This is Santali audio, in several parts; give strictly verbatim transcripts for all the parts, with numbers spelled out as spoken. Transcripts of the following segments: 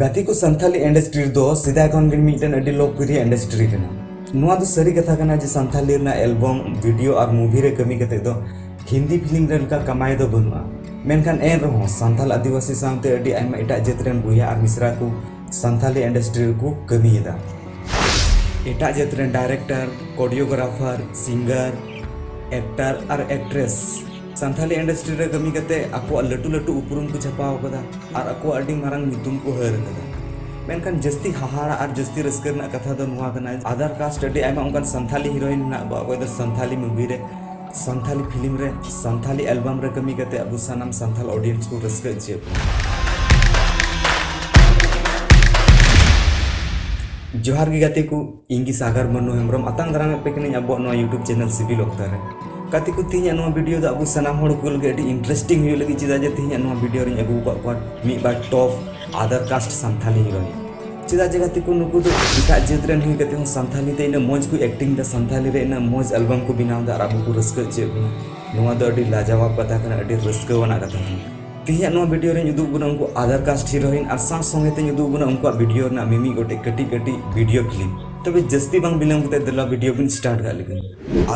ᱜᱟᱛᱮ ᱠᱚ, ᱥᱟᱱᱛᱷᱟᱞᱤ ᱤᱱᱰᱟᱥᱴᱨᱤ ᱫᱚ ᱥᱮᱫᱟᱭ ᱠᱷᱚᱱ ᱜᱮ ᱢᱤᱫᱴᱮᱱ ᱟᱹᱰᱤ ᱞᱳᱠᱯᱨᱤᱭᱚ ᱤᱱᱰᱟᱥᱴᱨᱤ ᱠᱟᱱᱟ᱾ ᱱᱚᱣᱟ ᱫᱚ ᱥᱟᱹᱨᱤ ᱠᱟᱛᱷᱟ ᱠᱟᱱᱟ ᱡᱮ ᱥᱟᱱᱛᱷᱟᱞᱤ ᱨᱮᱱᱟᱜ ᱮᱞᱵᱚᱢ, ᱵᱷᱤᱰᱤᱭᱳ ᱟᱨ ᱢᱩᱵᱷᱤ ᱨᱮ ᱠᱟᱹᱢᱤ ᱠᱟᱛᱮ ᱫᱚ ᱦᱤᱱᱫᱤ ᱯᱷᱤᱞᱢ ᱨᱮ ᱞᱮᱠᱟ ᱠᱟᱢᱟᱭ ᱫᱚ ᱵᱟᱹᱱᱩᱜᱼᱟ᱾ ᱢᱮᱱᱠᱷᱟᱱ ᱮᱱ ᱨᱮᱦᱚᱸ ᱥᱟᱱᱛᱷᱟᱞ ᱟᱹᱫᱤᱵᱟᱹᱥᱤ ᱥᱟᱶᱛᱮ ᱟᱹᱰᱤ ᱟᱭᱢᱟ ᱮᱴᱟᱜ ᱡᱟᱹᱛ ᱨᱮᱱ ᱵᱚᱭᱦᱟ ᱟᱨ ᱢᱤᱥᱨᱟ ᱠᱚ ᱥᱟᱱᱛᱷᱟᱞᱤ ᱤᱱᱰᱟᱥᱴᱨᱤ ᱨᱮᱠᱚ ᱠᱟᱹᱢᱤᱭᱮᱫᱟ᱾ ᱮᱴᱟᱜ ᱡᱟᱹᱛ ᱨᱮᱱ ᱰᱟᱭᱨᱮᱠᱴᱚᱨ, ᱠᱳᱨᱤᱭᱳᱜᱨᱟᱯᱷᱟᱨ, ᱥᱤᱝᱜᱟᱨ, ᱮᱠᱴᱟᱨ ᱟᱨ ᱮᱠᱴᱨᱮᱥ ᱥᱟᱱᱛᱷᱟᱞᱤ ᱤᱱᱰᱟᱥᱴᱨᱤ ᱨᱮ ᱠᱟᱹᱢᱤ ᱠᱟᱛᱮ ᱟᱠᱚᱣᱟᱜ ᱞᱟᱹᱴᱩ ᱞᱟᱹᱴᱩ ᱩᱯᱨᱩᱢ ᱠᱚ ᱪᱷᱟᱯᱟᱣ ᱟᱠᱟᱫᱟ ᱟᱨ ᱟᱠᱚᱣᱟᱜ ᱟᱹᱰᱤ ᱢᱟᱨᱟᱝ ᱧᱩᱛᱩᱢ ᱠᱚ ᱦᱟᱹᱨ ᱟᱠᱟᱫᱟ᱾ ᱢᱮᱱᱠᱷᱟᱱ ᱡᱟᱹᱥᱛᱤ ᱦᱟᱦᱟᱲᱟ ᱟᱨ ᱡᱟᱹᱥᱛᱤ ᱨᱟᱹᱥᱠᱟᱹ ᱨᱮᱱᱟᱜ ᱠᱟᱛᱷᱟ ᱫᱚ ᱱᱚᱣᱟ ᱠᱟᱱᱟ, ᱟᱫᱟᱨ ᱠᱟᱥᱴ ᱟᱹᱰᱤ ᱟᱭᱢᱟ ᱚᱱᱠᱟᱱ ᱥᱟᱱᱛᱷᱟᱞᱤ ᱦᱤᱨᱳᱭᱤᱱ ᱢᱮᱱᱟᱜ ᱠᱚᱣᱟ, ᱚᱠᱚᱭ ᱫᱚ ᱥᱟᱱᱛᱷᱟᱞᱤ ᱢᱩᱵᱷᱤ ᱨᱮ, ᱥᱟᱱᱛᱷᱟᱞᱤ ᱯᱷᱤᱞᱢ ᱨᱮ, ᱥᱟᱱᱛᱷᱟᱞᱤ ᱮᱞᱵᱟᱢ ᱨᱮ ᱠᱟᱹᱢᱤ ᱠᱟᱛᱮ ᱟᱵᱚ ᱥᱟᱱᱟᱢ ᱥᱟᱱᱛᱷᱟᱞ ᱚᱰᱤᱭᱮᱱᱥ ᱠᱚ ᱨᱟᱹᱥᱠᱟᱹ ᱦᱚᱪᱚᱭᱮᱫ ᱵᱚᱱᱟ᱾ ᱡᱚᱦᱟᱨ ᱜᱮ ᱜᱟᱛᱮ ᱠᱚ, ᱤᱧ ᱜᱮ ᱥᱟᱜᱟᱨ ᱢᱟᱹᱱᱩ ᱦᱮᱢᱵᱨᱚᱢ ᱟᱛᱟᱝ ᱫᱟᱨᱟᱢᱮᱫ ᱯᱮ ᱠᱟᱹᱱᱟᱹᱧ ᱟᱵᱚᱣᱟᱜ ᱱᱚᱣᱟ YouTube ᱪᱮᱱᱮᱞ ᱥᱤᱵᱤᱞ ᱚᱠᱛᱟ ᱨᱮ᱾ ᱜᱟᱛᱮ ᱠᱚ, ᱛᱮᱦᱮᱧᱟᱜ ᱱᱚᱣᱟ ᱵᱷᱤᱰᱤᱭᱳ ᱫᱚ ᱟᱵᱚ ᱥᱟᱱᱟᱢ ᱦᱚᱲ ᱠᱚ ᱞᱟᱹᱜᱤᱫ ᱟᱹᱰᱤ ᱤᱱᱴᱟᱨᱮᱥᱴᱤᱝ ᱦᱩᱭᱩᱜ ᱞᱟᱹᱜᱤᱫ, ᱪᱮᱫᱟᱜ ᱡᱮ ᱛᱮᱦᱮᱧᱟᱜ ᱱᱚᱣᱟ ᱵᱷᱤᱰᱤᱭᱳ ᱨᱤᱧ ᱟᱹᱜᱩ ᱟᱠᱟᱫ ᱠᱚᱣᱟ ᱢᱤᱫ ᱵᱟᱨ ᱴᱚᱯ ᱟᱫᱟᱨ ᱠᱟᱥᱴ ᱥᱟᱱᱛᱷᱟᱞᱤ ᱦᱤᱨᱳᱭᱤᱱ᱾ ᱪᱮᱫᱟᱜ ᱡᱮ ᱜᱟᱛᱮ ᱠᱚ, ᱱᱩᱠᱩ ᱫᱚ ᱮᱴᱟᱜ ᱡᱟᱹᱛ ᱨᱮᱱ ᱦᱩᱭ ᱠᱟᱛᱮ ᱦᱚᱸ ᱥᱟᱱᱛᱷᱟᱞᱤ ᱛᱮ ᱤᱱᱟᱹᱜ ᱢᱚᱡᱽ ᱠᱚ ᱮᱠᱴᱤᱝ ᱫᱟ, ᱥᱟᱱᱛᱷᱟᱞᱤ ᱨᱮ ᱤᱱᱟᱹᱜ ᱢᱚᱡᱽ ᱮᱞᱵᱟᱢ ᱠᱚ ᱵᱮᱱᱟᱣ ᱫᱟ ᱟᱨ ᱟᱵᱚ ᱠᱚ ᱨᱟᱹᱥᱠᱟᱹ ᱦᱚᱪᱚᱭᱮᱫ ᱵᱚᱱᱟ᱾ ᱱᱚᱣᱟ ᱫᱚ ᱟᱹᱰᱤ ᱞᱟᱡᱟᱣᱟᱵ ᱠᱟᱛᱷᱟ ᱠᱟᱱᱟ, ᱟᱹᱰᱤ ᱨᱟᱹᱥᱠᱟᱹ ᱟᱱᱟᱜ ᱠᱟᱛᱷᱟ ᱠᱟᱱᱟ᱾ ᱛᱮᱦᱮᱧᱟᱜ ᱱᱚᱣᱟ ᱵᱷᱤᱰᱤᱭᱳ ᱨᱤᱧ ᱩᱫᱩᱜ ᱵᱚᱱᱟ ᱩᱱᱠᱩ ᱟᱫᱟᱨ ᱠᱟᱥᱴ ᱦᱤᱨᱳᱭᱤᱱ ᱟᱨ ᱥᱟᱶ ᱥᱚᱸᱜᱮ ᱛᱮᱧ ᱩᱫᱩᱜ ᱵᱚᱱᱟ ᱩᱱᱠᱩᱣᱟᱜ ᱵᱷᱤᱰᱤᱭᱳ ᱨᱮᱱᱟᱜ ᱢᱤᱢᱤᱫ ᱜᱚᱴᱮᱡ ᱠᱟᱹᱴᱤᱡ ᱠᱟᱹᱴᱤᱡ ᱵᱷᱤᱰᱤᱭᱳ ᱠᱞᱤᱯ᱾ ᱛᱚᱵᱮ ᱡᱟᱹᱥᱛᱤ ᱵᱟᱝ ᱵᱤᱞᱚᱢ ᱠᱟᱛᱮ ᱫᱮᱞᱟ ᱵᱷᱤᱰᱤᱭᱳ ᱵᱚᱱ ᱥᱴᱟᱨᱴ ᱠᱟᱜ ᱞᱮᱜᱮ᱾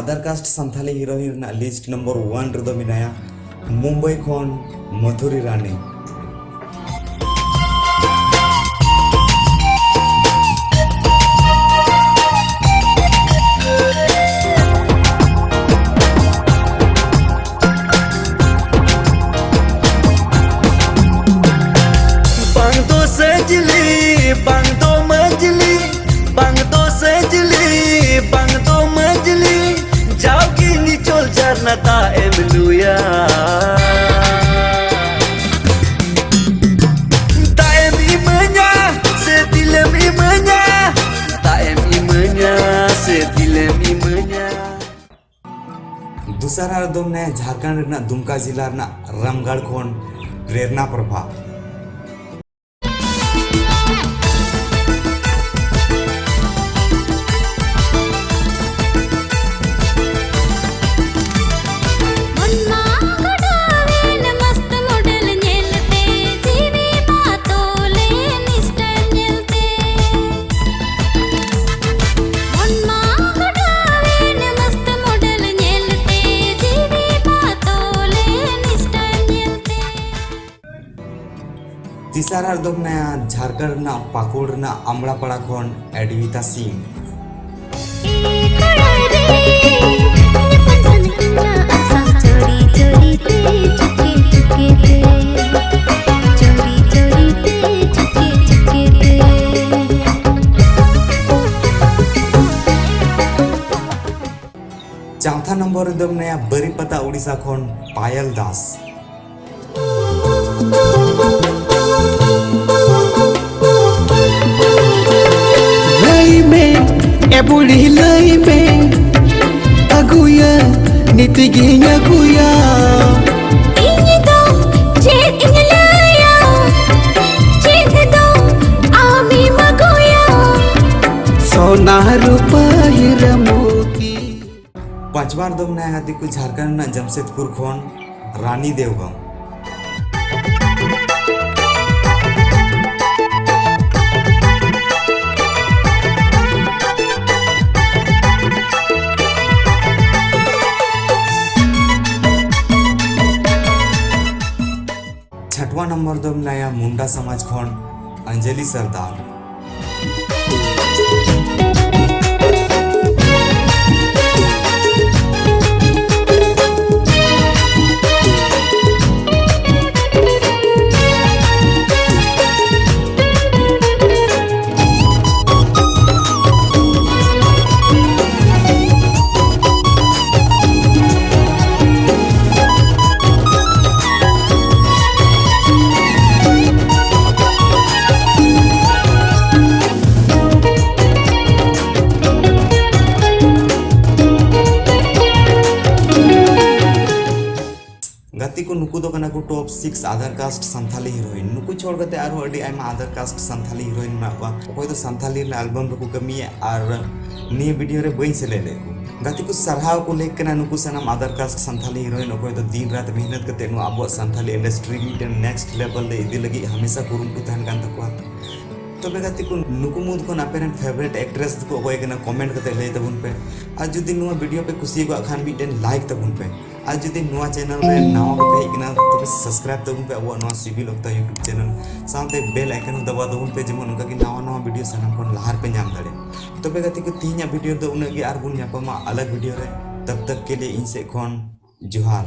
ᱟᱫᱟᱨ ᱠᱟᱥᱴ ᱥᱟᱱᱛᱷᱟᱞᱤ ᱦᱤᱨᱳᱭᱤᱱ ᱨᱮᱱᱟᱜ ᱞᱤᱥᱴ ᱱᱚᱢᱵᱚᱨ ᱚᱣᱟᱱ ᱨᱮᱫᱚ ᱢᱮᱱᱟᱭᱟ ᱢᱩᱢᱵᱟᱭ ᱠᱷᱚᱱ ᱢᱟᱫᱷᱩᱨᱤ ᱨᱟᱱᱤ᱾ ᱵᱟᱝ ᱫᱚ ᱥᱟᱹᱡᱽᱞᱤ, ᱵᱟᱝ ᱫᱚ ᱢᱟᱹᱡᱽᱞᱤ, ᱵᱟᱝ ᱫᱚ ᱥᱟᱹᱡᱽᱞᱤ, ᱵᱟᱝ ᱫᱚ ᱢᱟᱹᱡᱽᱞᱤ, ᱡᱟᱣᱜᱮ ᱱᱤᱪᱚᱞ ᱡᱷᱟᱨᱱᱟ ᱫᱟᱜ ᱮᱢ ᱞᱩᱭᱟ᱾ ᱫᱟᱜ ᱮᱢ ᱤᱢᱟᱹᱧᱟ ᱥᱮ ᱫᱤᱞᱮᱢ ᱤᱢᱟᱹᱧᱟ, ᱫᱟᱜ ᱮᱢ ᱤᱢᱟᱹᱧᱟ ᱥᱮ ᱫᱤᱞᱮᱢ ᱤᱢᱟᱹᱧᱟ᱾ ᱫᱚᱥᱟᱨ ᱨᱮᱫᱚ ᱢᱮᱱᱟᱭᱟ ᱡᱷᱟᱲᱠᱷᱚᱸᱰ ᱨᱮᱱᱟᱜ ᱫᱩᱢᱠᱟ ᱡᱮᱞᱟ ᱨᱮᱱᱟᱜ ᱨᱟᱢᱜᱟᱲ ᱠᱷᱚᱱ ᱯᱨᱮᱨᱱᱟ ᱯᱨᱚᱵᱷᱟ᱾ ᱪᱟᱨᱟᱨ ᱫᱚ ᱢᱮᱱᱟᱭᱟ ᱡᱷᱟᱲᱠᱷᱚᱸᱰ ᱨᱮᱱᱟᱜ ᱯᱟᱹᱠᱩᱲ ᱨᱮᱱᱟᱜ ᱟᱢᱲᱟᱯᱟᱲᱟ ᱠᱷᱚᱱ ᱮᱰᱢᱤᱛᱟ ᱥᱤᱝ᱾ ᱪᱟᱣᱛᱷᱟ ᱱᱚᱢᱵᱚᱨ ᱨᱮᱫᱚ ᱢᱮᱱᱟᱭᱟ ᱵᱟᱹᱨᱤᱯᱟᱫᱟ ᱩᱲᱤᱥᱥᱟ ᱠᱷᱚᱱ ᱯᱟᱭᱮᱞ ᱫᱟᱥ᱾ ᱞᱟᱹᱭ ᱢᱮ, ᱮ ᱵᱩᱲᱦᱤ, ᱞᱟᱹᱭ ᱢᱮ, ᱟᱹᱜᱩᱭᱟ, ᱱᱤᱛ ᱜᱤᱧ ᱟᱹᱜᱩᱭᱟ᱾ ᱤᱧ ᱫᱚ ᱪᱮᱫ ᱤᱧ ᱞᱟᱹᱭᱟ, ᱪᱮᱫ ᱫᱚ ᱟᱢᱮᱢ ᱟᱹᱜᱩᱭᱟ᱾ ᱥᱚᱱᱟ ᱨᱩᱯᱟᱹ ᱦᱤᱨᱟᱹ ᱢᱩᱛᱤ᱾ ᱯᱟᱸᱪᱣᱟ ᱨᱮᱫᱚ ᱢᱮᱱᱟᱭᱟ ᱜᱟᱛᱮ ᱠᱚ ᱡᱷᱟᱲᱠᱷᱚᱸᱰ ᱨᱮᱱᱟᱜ ᱡᱟᱢᱥᱮᱫᱽᱯᱩᱨ ᱠᱷᱚᱱ ᱨᱟᱱᱤ ᱫᱮᱣᱜᱟᱢ᱾ ᱪᱷᱟᱴᱣᱟ ᱱᱚᱢᱵᱚᱨ ᱫᱚ ᱢᱮᱱᱟᱭᱟ ᱢᱩᱱᱰᱟ ᱥᱚᱢᱟᱡᱽ ᱠᱷᱚᱱ ᱚᱧᱡᱚᱞᱤ ᱥᱚᱨᱫᱟᱨ᱾ ᱜᱟᱛᱮ ᱠᱚ, ᱱᱩᱠᱩ ᱫᱚ ᱠᱟᱱᱟ ᱠᱚ top six other caste Santali heroine᱾ ᱱᱩᱠᱩ ᱪᱷᱚᱲ ᱠᱟᱛᱮ ᱟᱨᱦᱚᱸ ᱟᱹᱰᱤ ᱟᱭᱢᱟ other caste ᱥᱟᱱᱛᱷᱟᱞᱤ heroine ᱢᱮᱱᱟᱜ ᱠᱚᱣᱟ, ᱚᱠᱚᱭ ᱫᱚ ᱥᱟᱱᱛᱷᱟᱞᱤ ᱨᱮᱱᱟᱜ album ᱨᱮᱠᱚ ᱠᱟᱹᱢᱤᱭᱟ, ᱟᱨ ᱱᱤᱭᱟᱹ video ᱨᱮ ᱵᱟᱹᱧ ᱥᱮᱞᱮᱫ ᱞᱮᱫ ᱠᱚ᱾ ᱜᱟᱛᱮ ᱠᱚ, ᱥᱟᱨᱦᱟᱣ ᱠᱚ ᱞᱮᱠ ᱠᱟᱱᱟ ᱱᱩᱠᱩ ᱥᱟᱱᱟᱢ other caste ᱥᱟᱱᱛᱷᱟᱞᱤ heroine, ᱚᱠᱚᱭ ᱫᱚ ᱫᱤᱱ ᱨᱟᱛ ᱢᱮᱦᱱᱚᱛ ᱠᱟᱛᱮ ᱱᱚᱣᱟ ᱟᱵᱚᱣᱟᱜ ᱥᱟᱱᱛᱷᱟᱞᱤ industry ᱢᱤᱫᱴᱮᱱ next level ᱨᱮ ᱤᱫᱤ ᱞᱟᱹᱜᱤᱫ ᱦᱟᱢᱮᱥᱟ ᱠᱩᱨᱩᱢᱩᱴᱩ ᱛᱟᱦᱮᱱ ᱠᱟᱱ ᱛᱟᱠᱚᱣᱟ᱾ ᱛᱚᱵᱮ ᱜᱟᱛᱮ ᱠᱚ, ᱱᱩᱠᱩ ᱢᱩᱫᱽ ᱠᱷᱚᱱ ᱟᱯᱮ ᱨᱮᱱ favourite actress ᱫᱚᱠᱚ ᱚᱠᱚᱭ ᱠᱟᱱᱟ, comment ᱠᱟᱛᱮ ᱞᱟᱹᱭ ᱛᱟᱵᱚᱱ ᱯᱮ᱾ ᱟᱨ ᱡᱩᱫᱤ ᱱᱚᱣᱟ video ᱯᱮ ᱠᱩᱥᱤᱭᱟᱠᱟᱫ ᱠᱷᱟᱱ, ᱢᱤᱫᱴᱮᱱ like ᱛᱟᱵᱚᱱ ᱯᱮ᱾ ᱟᱨ ᱡᱩᱫᱤ ᱱᱚᱣᱟ ᱪᱮᱱᱮᱞ ᱨᱮ ᱱᱟᱣᱟ ᱜᱮᱯᱮ ᱦᱮᱡ ᱠᱟᱱᱟ, ᱛᱚᱵᱮ ᱥᱟᱵᱥᱠᱨᱟᱭᱤᱵ ᱛᱟᱵᱚᱱ ᱯᱮ ᱟᱵᱚᱣᱟᱜ ᱱᱚᱣᱟ ᱥᱤᱵᱤᱞ ᱚᱠᱛᱟ YouTube ᱪᱮᱱᱮᱞ, ᱥᱟᱶᱛᱮ ᱵᱮᱞ ᱟᱭᱠᱚᱱ ᱦᱚᱸ ᱫᱟᱵᱟᱣ ᱛᱟᱵᱚᱱ ᱯᱮ, ᱡᱮᱢᱚᱱ ᱚᱱᱠᱟ ᱜᱮ ᱱᱟᱣᱟ ᱱᱟᱣᱟ ᱵᱷᱤᱰᱤᱭᱳ ᱥᱟᱱᱟᱢ ᱠᱷᱚᱱ ᱞᱟᱦᱟ ᱨᱮᱯᱮ ᱧᱟᱢ ᱫᱟᱲᱮᱭᱟᱜ᱾ ᱛᱚᱵᱮ ᱜᱟᱛᱮ ᱠᱚ, ᱛᱮᱦᱮᱧᱟᱜ ᱵᱷᱤᱰᱤᱭᱳ ᱫᱚ ᱩᱱᱟᱹᱜ ᱜᱮ, ᱟᱨ ᱵᱚᱱ ᱧᱟᱯᱟᱢᱟ ᱟᱞᱟᱜᱽ ᱵᱷᱤᱰᱤᱭᱳ ᱨᱮ᱾ ᱛᱚᱵ ᱛᱚᱠ ᱠᱮ ᱞᱤᱭᱮ ᱤᱧ ᱥᱮᱫ ᱠᱷᱚᱱ ᱡᱚᱦᱟᱨ᱾